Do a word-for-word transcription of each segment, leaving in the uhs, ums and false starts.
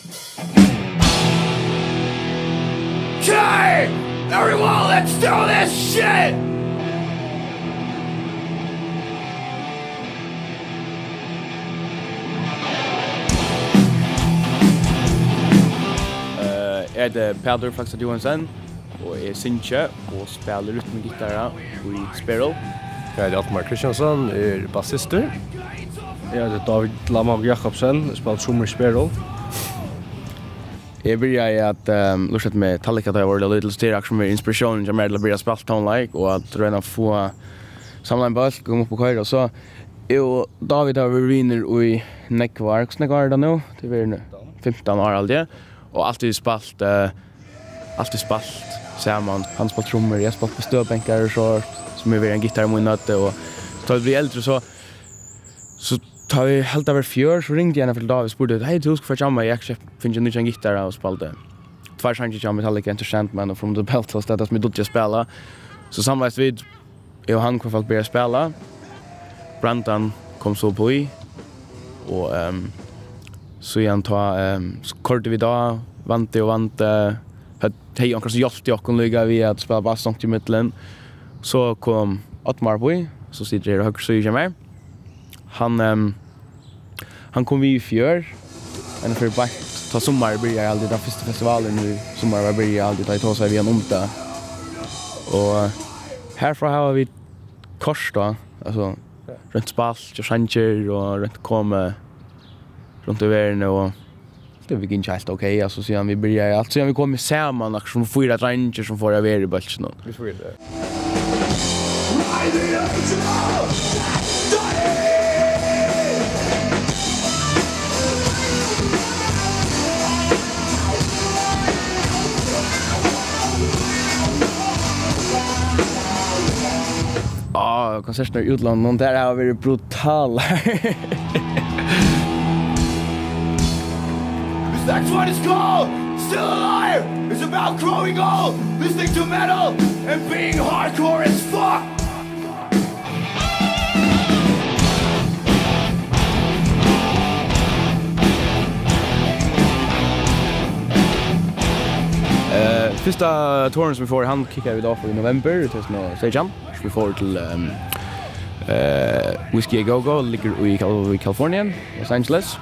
Okay, everyone, let's do this shit! Eh, eg eiti Pætur Flagstad Johansen, og eg syngi og spæli rytmugittara í Sparrow. Eg eiti Oddmar Kristiansson, er bassistur. Eg eiti David Lamhauge Jakobsen, eg spæli trummur í Sparrow. Eg byrjaði at, ehm, lurta eftir Metallica, tá eg var lítil, so tað er akkurát sum er inspiratiónin hjá mær til at byrja at spæla tónleik, og at royna at fáa samla ein bólk, koma upp og koyra, og so, eg og David hava verið vinir í nógv ár. Hvussu nógv ár er tað nú? Tað er verið fimtan ár, haldi eg, og altíð spælt, eh, altíð spælt saman. Hann spælt trummur, eg spælt á støðbátar og so, sum er verið ein gittar í míni høvd, og tá vit blivu eldri, so, so tá vit helt at vera fjør, so ringdi eg eina ferð til David og spurdi: "Hey, tú skuldi fara at jamma, eg havi fingið ein nýggjan gittar og spældi tveir sangir hjá Metallica, Enter Sandman og From the Belfast, tað sum eg dugdi at spæla." So samlaðust vit, eg og hann, hvør fólk byrjaði at spæla. Brendan kom so upp í, og, ehm, síðan tá, ehm, so koyrdu vit á, vandi og vandi. Høvdu, høvdu onkran sum hjálpti okkum líka við at spæla bass onkuntíð ímillum. So kom Oddmar upp í, sum situr her á høgru síðu hjá mær. Hann, ehm, hann kom við í fjør, eina ferð beint tá summarið byrjaði, haldi eg, tann fyrsti festivalin í summar var byrjað, haldi eg, tá eg tosaði við hann um tað. Og herfrá hava vit koyrt á, altso, roynt spælt, gjørt sangir og roynt komið runt í verðini, og tað er gingið heilt ok, altso, síðan vit byrjaðu, alt síðan vit komu saman, akkurát sum fýra dreingir sum fóru at vera í bólkinum. Vit fóru at vera. Á, konsertirnar í útlandinum, tær hava verið brutalar. This next one is called Still Alive. It's about growing old, listening to metal and being hardcore as fuck. Eh, fyrsta touren sum vit fóru, hann kickaðu vit off í november tvey túsund og seytjan. Vit fóru til, ehm, eh, Whisky a Go Go, liggur í Cal-, í California, Los Angeles.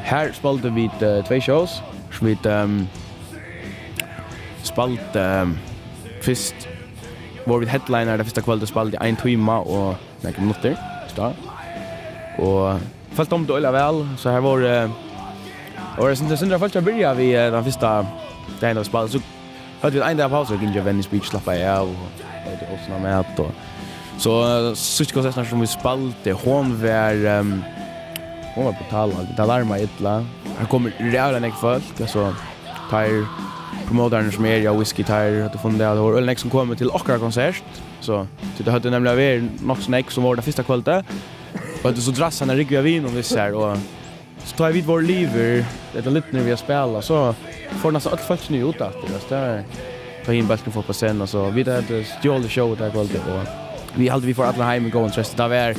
Her spældu vit, eh, tvey shows, sum vit, ehm, spældu, ehm, fyrst vóru vit headliner tað fyrsta kvøldið, spældu ein tíma og nakrar minuttir, veitst tú. Og fólk dámdu øgiliga væl, so her vóru, vóru sindur, sindur av fólki at byrja við, eh, tann fyrsta dagin, tá vit spældu, so høvdu vit ein dag av pausu, gingu á Venice Beach, slappaðu av og, og, og ótu mat, og so, eh, síðstu konsertina sum vit spældu, hon var, ehm, hon var brutal, tað larmaði illa. Her komu ræðuliga nógv fólk, altso, teir promotararnir sum eru á Whisky, teir høvdu funnið av, tað vóru øgiliga nógv sum komu til okkara konsert, so, tí tað høvdu nemliga verið nokk so nógv sum vóru tað fyrsta kvøldið, og høvdu so drassað eina rúgvu av vinum við sær, og so tá vit vóru liðugir, ella lidnir við at spæla, so fóru næstan øll fólkini út aftur, altso, tað er, tá hin bólkurin fór upp á scenuna, so vit høvdu stjólið showið tað kvøldið, og vit halda, vit fóru allir heim í góðum treysti. Tað var,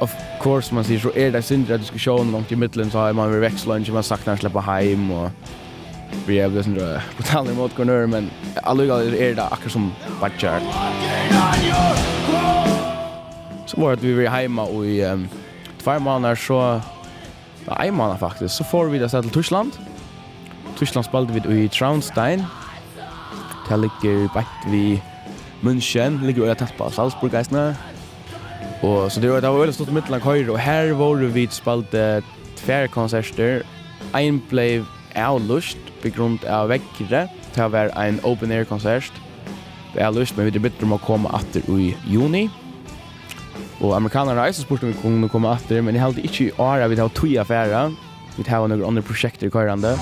of course, man sigur, so er tað sindur av diskusjón langt ímillum, so hevur man verið vekk so leingi, man saknar at sleppa heim, og vit eru sindur brutalir móti hvørjum øðrum, men allíkavæl er tað akkurát sum beiggjar. So var tað, vit vóru heima í, ehm, tveir mánaðir, so, ja, ein mánað faktiskt, so fóru vit avstað til Týskland. Týskland spældu vit í Traunstein. Tað liggur beint við München, liggur øgiliga tætt uppá Salzburg eisini. Og so tað var, tað var øgiliga stutt ímillum at koyra, og her vóru vit spældu tvær konsertir. Ein bleiv avlýst á grund av veðri. Tað var ein open air konsert. Avlýst, men vit eru biðnir um at koma aftur í juni. Og amerikanarar hava eisini spurt um vit kunnu koma aftur, men eg haldi ikki í ár at vit hava tíð at fara. Vit hava nøkur onnur prosjekt koyrandi.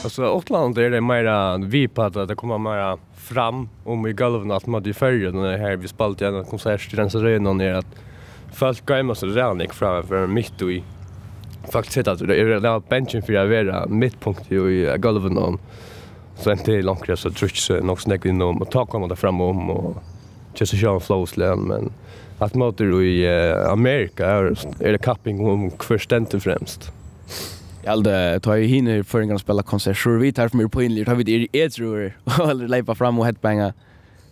Altso, uttanlanda er tað meira vipað, at tað kemur meira fram um í gólvinum, at man í Føroyum, og her vit spældu ein konsert í Reynsarøðini, er at fólk goyma seg ræðuliga nógv frá at vera mitt í. Fólk sita, eru ræðuliga bangin fyri at vera midtpunktið í gólvinum, og so ein til longur, so trykkja seg nokk so nógv inn um, og tá koma tey fram um, og Just to show flow slam, men at móti í eh, Amerika er, er tað kapping um hvør stendur fremst. Eg haldi, tá ið hinir føroyingarnir spæla konsert, so eru vit teir, sum eru pínligir, tá vit eru edrúir og leypa fram og headbanga.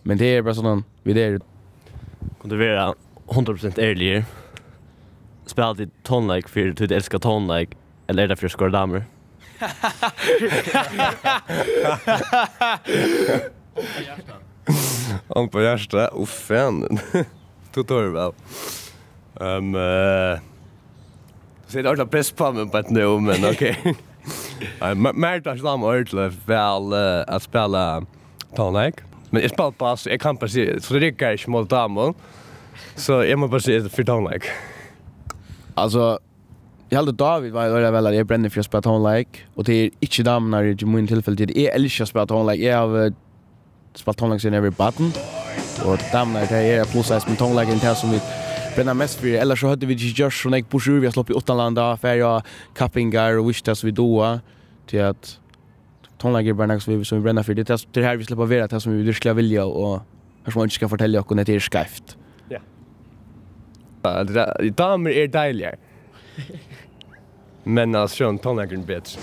Men tað er bara soleiðis, vit eru. Kunnu vit vera hundrað prosent ærligir? Spæla tit tónleik fyri tí tit elska tónleik, ella er tað fyri at skora damur? Hond på hjartet, uff, faen. Tú tók væl. Um, uh, Tú setur ordiliga press á meg bara nú, men ok. Nei, me- mær dámar ordiliga væl eh, at spæla tónleik. Men eg spæli bass, eg kann bara siga, so tað riggar ikki móti damum. So eg má bara siga fyri tónleik. Altso, eg haldi Dávid veit øgiliga væl at eg brenni fyri at spæla tónleik, og tað er ikki damurnar í mínum tilfelli, tí eg elski at spæla tónleik. Eg havi spælt tónleik síðan eg var barn. Og damurnar, tað er eitt pluss eisini, men tónleikurin er tað sum vit brenna mest fyri. Ella so høvdu vit ikki gjørt so nógv burtur úr, vit hava sloppið uttanlands, farið á kappingar og víst tað sum vit duga. Tí at tónleikur er bara nakað sum vit, sum vit brenna fyri. Tað er, tað, tað er her vit sleppa at vera tað sum vit virkuliga vilja, og her sum eingin skal fortelja okkum at tað er skeivt. Ja. Ja, tað er, damur er deiligar. Men altso, tónleikurin er betri.